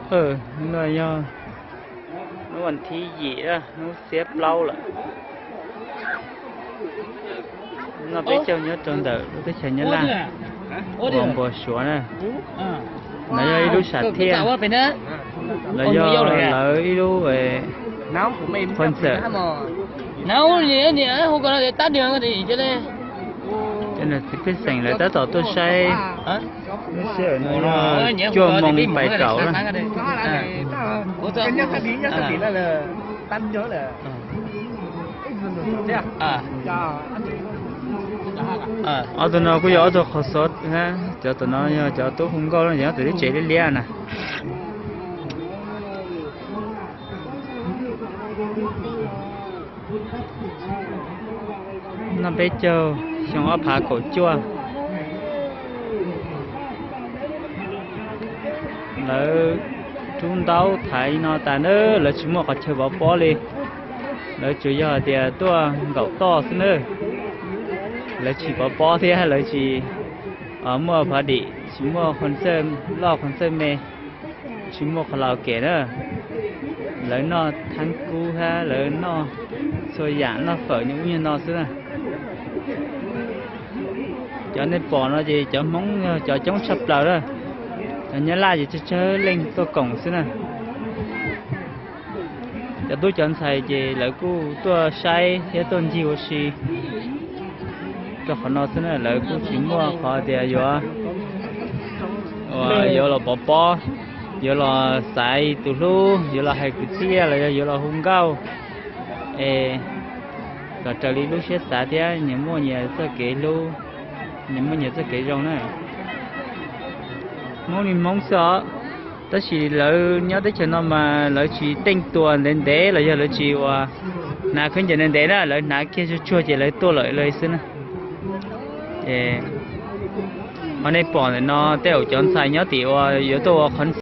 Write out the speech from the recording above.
Hnub no yog hnub vas thib yim, hnub xiab plaub lawm. No peb caug nyob rau ntawm lub teb chaws Nyab Laj, uas Npua Suav na. No yog ib lub sam thiaj, los yog lawv ib lub qhov ntxawm. Cov niam txiv pej xeem lawv tab tom tuaj saib, lub sij hawm no yog cuaj moos pais kaum na. Ob tug no kuj yog ob tug qhov xov, cov tom no yog cov tub hu nkauj no, yog tom lub tsev liab liab na. No peb caug xyoo ob phav kaum cuaj. Lawv rub ntaub thaiv no tas na, lawv tsis muaj qhov chaw pov pob li. Lawv tsuas yog tias tuaj nkaum toj xwb na. Lawv tsis pov pob thiab lawv tsis muaj phav dim, tsis muaj qhov txawj loj qhov txawj me, tsis muaj qhov laus kem na. Lawv noj thaab kub thiab lawv noj txhua yam, noj fawm nyuag ub nyuag no xwb na. Cov nej pom no ces cov Hmoob yog cov coob tshaj plaws na. Cov Nyab Laj ces tsawg tsawg leej tuaj koom xwb na. Cov tub cov ntxhais ces lawv kuj tuaj saib thiab tuaj ncig ua si rau qhov no xwb na, lawv kuj tsis muaj qhov tias yuav, yuav los pov pob, yuav los xaiv tus hlub, yuav los hais kwv txhiaj los yog yuav los hu nkauj, es kom raws li lub siab xav thiab nyias muaj nyias txoj kev hlub, nyias muaj nyias txoj kev zoo na. Hmoob li Hmoob xwb os, tab sis lawv nyob teb chaws no mas lawv tsis teej tua ntev ntev los yog lawv tsis ua hnav khaub ncaws ntev ntev na, lawv hnav kiag tsuag tsuag ces lawv tuaj lawm li xwb na. Es qhov nej pom ntawm no tej zaum cov ntxhais nyob tim uas yuav tuaj ua qhov